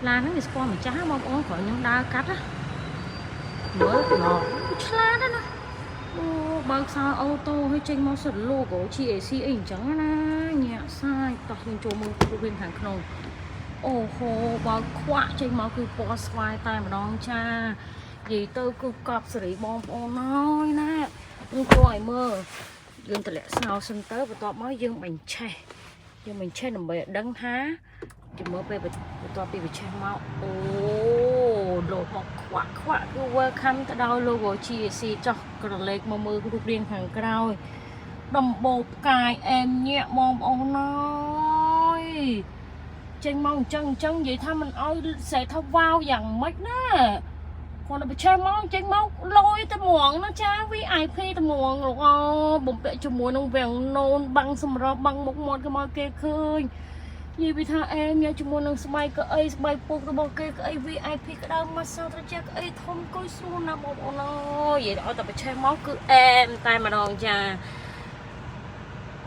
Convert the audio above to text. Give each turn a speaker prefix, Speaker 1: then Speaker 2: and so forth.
Speaker 1: ឡានហ្នឹងវាស្គាល់ម្ចាស់បងប្អូនគ្រាន់ខ្ញុំដើរកាត់ណាមើលណឆ្លាតណាស់ណាអូបើកសោ auto ឲ្យចេញមកសុទ្ធ logo GAC អីអញ្ចឹងណាញាក់សាយតោះយើងចូលមើលរូបរាងខាងក្នុង អូហូបើខ្វាក់ចេញមកគឺពណ៌ស្វាយតែម្ដងចានិយាយទៅគឺកប់សេរីបងប្អូនហើយណាយើងចូលឲ្យមើលយើងតម្លាក់សោសិនទៅបន្ទាប់មកយើងបញ្ឆេះយើងបញ្ឆេះដើម្បីឲ្យដឹងថាជំមើលពេលបន្ទាប់ពីបញ្ឆេះមកអូលោតមកខ្វាក់ខ្វាក់គឺ welcome ទៅដល់ logo GAC ចោះក្រឡេកមកមើលរូបរាងខាងក្រោយដំបូលផ្កាយអែមញាក់បងប្អូនអើយ ចេញមកអញ្ចឹងអញ្ចឹងនិយាយថាមិនអោយស្រែកថាវ៉ាវយ៉ាងម៉េចណាគាត់ទៅប្រឆេះមកចេញមកលយតែហ្មងណាចា VIP តែហ្មងលោកអបំពាក់ជាមួយនឹងវាំងណូនបាំងសម្របបាំងមុខមាត់កុំឲ្យគេឃើញនិយាយពីថាអែមញ៉ាជាមួយនឹងស្បែកកៅអីស្បែកពុករបស់គេកៅអី VIP ក្តៅម៉ាសាត្រជាក់កៅអីធំកុយស្រួលណាស់បងប្អូនអើយនិយាយឲ្យតែប្រឆេះមកគឺអែមតែម្ដងចា។